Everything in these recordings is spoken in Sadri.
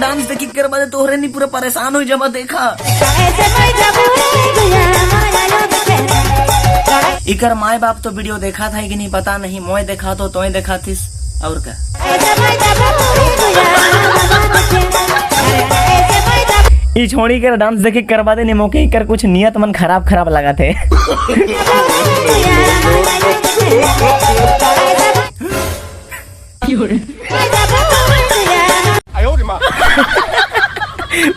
डांस देखी कर बाद तोहरे नहीं पूरा परेशान हो जमा देखा। इकर माए बाप तो वीडियो देखा था कि नहीं पता नहीं, मोय देखा तो तोय देखा थिस और का। ई छोड़ी कर डांस देखे करवा दे नहीं मौके कर कुछ नियत मन खराब खराब लगा थे।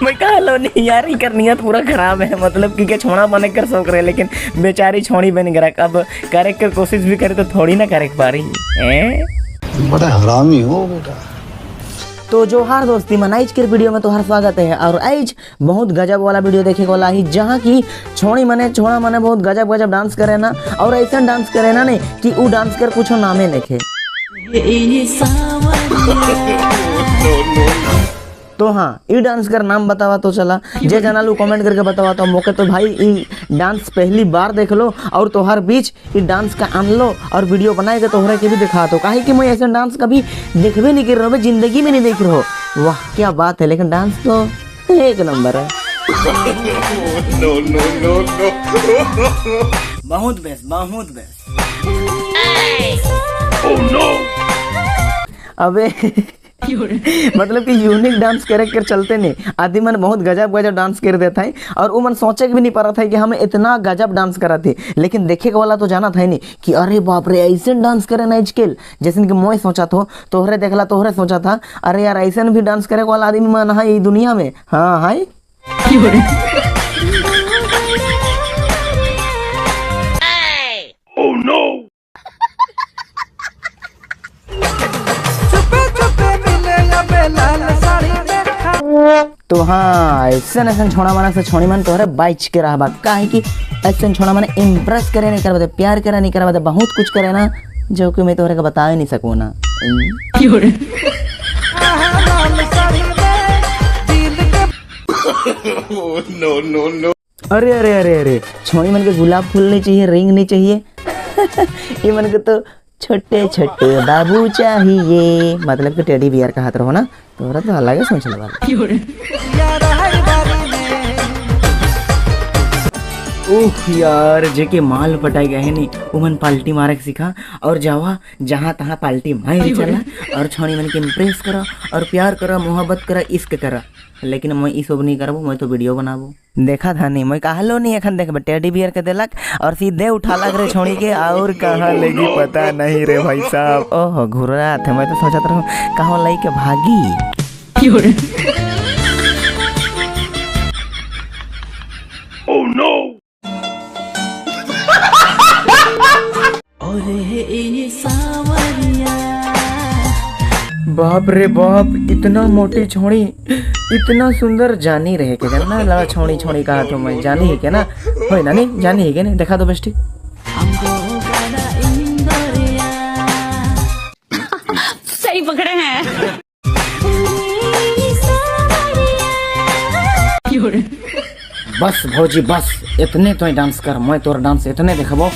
मैं कहा लो नहीं यार इकर नियत पूरा खराब है, मतलब कि क्या छोड़ा बने कर शौक रहे, लेकिन बेचारी छोड़ी बन गया। अब करे कर कोशिश भी करे तो थोड़ी ना करे पा रही। बड़ा हरामी हो बेटा। तो जोहार दोस्ती मनाइज के वीडियो में तोहार स्वागत है। और आज बहुत गजब वाला वीडियो देखे वाला ही, जहाँ की छोड़ी मने छोड़ा मने बहुत गजब गजब डांस करे ना, और ऐसा डांस करे ना नहीं कि वो डांस कर कुछ नामे लिखे। तो हाँ ई डांस कर नाम बतावा तो चला, जे जाना लो कमेंट करके बतावा। तो मौके तो भाई ई डांस पहली बार देख लो और तोहार बीच ई डांस का आन लो और वीडियो बनाए के तोहरे के भी दिखा दो, काहे कि मैं ऐसे डांस कभी देखबे नहीं कर रहा, जिंदगी में नहीं देख रहा। वाह क्या बात है, लेकिन डांस तो एक नंबर है। नो नो नो नो बहुत बेस्ट, बहुत बेस्ट। Oh no. अबे मतलब कि यूनिक डांस करे कर चलते नहीं, आदमी मन बहुत गजब गजब डांस कर देता है और वो मन सोचे भी नहीं पा रहा था कि हमें इतना गजब डांस करा थे, लेकिन देखे वाला तो जाना था ही नहीं कि अरे बाप रे ऐसे डांस करे ना आजकल, जैसे कि मैं सोचा था तोहरे देखला तोहरे सोचा था अरे यार ऐसे भी डांस करे वाला आदमी मन है दुनिया में। हाँ हाय। Oh no. तो हाँ ऐसा ऐसा छोड़ा माना से छोड़ी मन तोहरे बाइच के रहा बात, काहे कि ऐसा छोड़ा माने इम्प्रेस करे नहीं करवा, प्यार करे नहीं करवा, बहुत कुछ करे ना जो कि मैं तोहरे के बता ही नहीं सकूँ ना। No no no. अरे अरे अरे अरे छोड़ी मन के गुलाब फूल नहीं चाहिए, रिंग नहीं चाहिए, ये मन के तो छोटे छोटे बाबू चाहिए, मतलब कि टेडी बियर का हाथ रहो ना, तोहरा तो अलग सोच लगा। ओह यार जेके माल पटाई गए है नहीं वो मन पाल्टी मारे के सीखा और जावा जहाँ तहाँ पाल्टी मार चला और छोड़ी मन के इम्प्रेस करा और प्यार करा, मोहब्बत करा, इश्क करा, लेकिन मैं ई सब नहीं करबो, मैं तो वीडियो बनाबो। देखा था नहीं मैं कहलो नहीं एखन देख टेडी बियर के देलक और सीधे उठा लग रे छोड़ी के और कहाँ लेगी पता नहीं रे भाई साहब। ओहो घुरा थे, मैं तो सोचत रहूँ कहाँ लाई के भागी। Oh no. बाप रे बाप इतना मोटी छोड़ी इतना सुंदर जानी रहे के ना लड़ा छोड़ी छोड़ी कहा तो मैं जानी है क्या ना होय ना नहीं जानी है क्या नहीं देखा दो बेस्टी। सही पकड़े हैं। बस भौजी बस इतने तो डांस कर, मैं तोर डांस इतने देखबो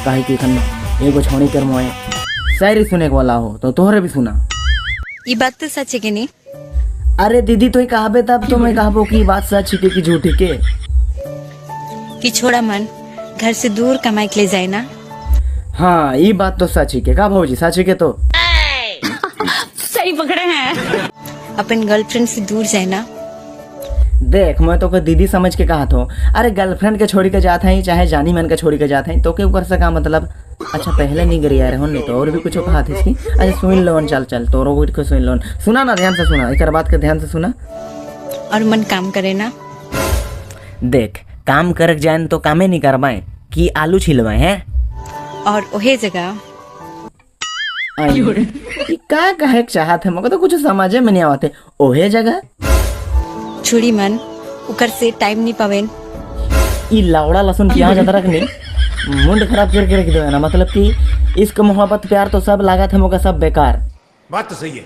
काहे कि एखन एगो छोड़ी कर मैं शायरी सुने वाला हो तो तोहरे भी सुना। ये बात तो सच है कि नहीं? अरे दीदी तो कहबे तब तो मैं कहबो कि बात सच है कि झूठी के। कि छोड़ा मन घर से दूर कमाई के ले जाए ना। हाँ ये बात तो सच है के का भौजी सच है के तो? सही पकड़े हैं। अपन गर्लफ्रेंड से दूर जाए ना। देख मैं तो कोई दीदी समझ के कहा था, अरे गर्लफ्रेंड के छोड़ी के जात है चाहे जानी मन के छोड़ी के जात है तो के ऊपर से का मतलब। अच्छा पहले नहीं गिरी यार नहीं तो और भी कुछ कहा थी इसकी। अच्छा सुन लो चल चल तोरो उठ के सुन लो, सुना ना ध्यान से सुना, एक बात के ध्यान से सुना। और मन काम करे ना। देख काम कर जाए तो कामे नहीं करवाए कि आलू छिलवाए हैं और ओहे जगह का कहे चाहत है मगर तो कुछ समझे में नहीं आवते। ओहे जगह छुड़ी मन उकर से टाइम नहीं पावेन। ई लावड़ा लहसुन प्याज अदरक नहीं मुंड खराब करके रख दो ना, मतलब कि इसको मोहब्बत प्यार तो सब लागत है मोका सब बेकार। बात तो सही है।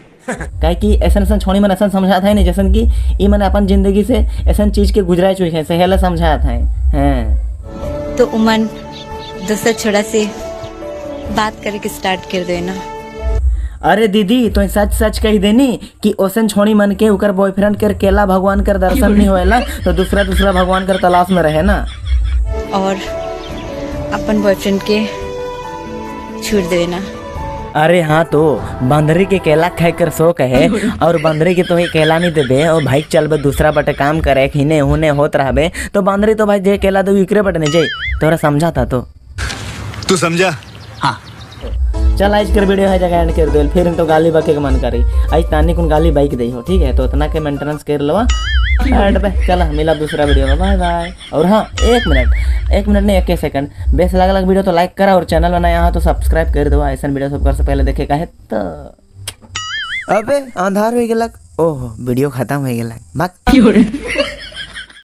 काहे कि ऐसा ऐसा छोड़ी मन ऐसा समझाता है नहीं जैसन कि ई मन अपन जिंदगी से ऐसा चीज के गुजराए चुके हैं सहेला समझाता है हैं। तो उमन दूसरा छोड़ा से बात करके स्टार्ट कर देना। अरे दीदी, तो सच सच कही देनी कि ओसन छोड़ी मन के उकर बॉयफ्रेंड कर केला भगवान कर दर्शन नहीं होएला, तो दूसरा दूसरा भगवान कर तलाश में रहे ना। और अपन बॉयफ्रेंड के छोड़ देना। अरे हाँ, तो बंदरी के केला खाए कर शौक है और बंदरी के तो ही केला नहीं देबे और भाई चलबे दूसरा बटे काम करे, हिने हुने होत रहबे, तो बंदरी तो भाई जे केला दे इकरे बटे नहीं जाई। तोरा समझा था तो। तू समझा? हाँ। चल, आज कर वीडियो है जगह एंड कर दे। फिर तो गाली बके के मन करी, आज तानी कुन गाली बाइक दई हो। ठीक है, तो उतना के मेंटेनेंस कर लो एंड पे। चला, मिला दूसरा वीडियो में, बाय बाय। और हाँ, एक मिनट, एक मिनट नहीं, एक सेकंड। बेस लग लग वीडियो तो लाइक करा और चैनल बनाया हाँ तो सब्सक्राइब कर दो। ऐसा वीडियो सब कर से पहले देखे का है तो। अबे, अंधार हो गेलक। ओहो, वीडियो खत्म हो गेलक। बात।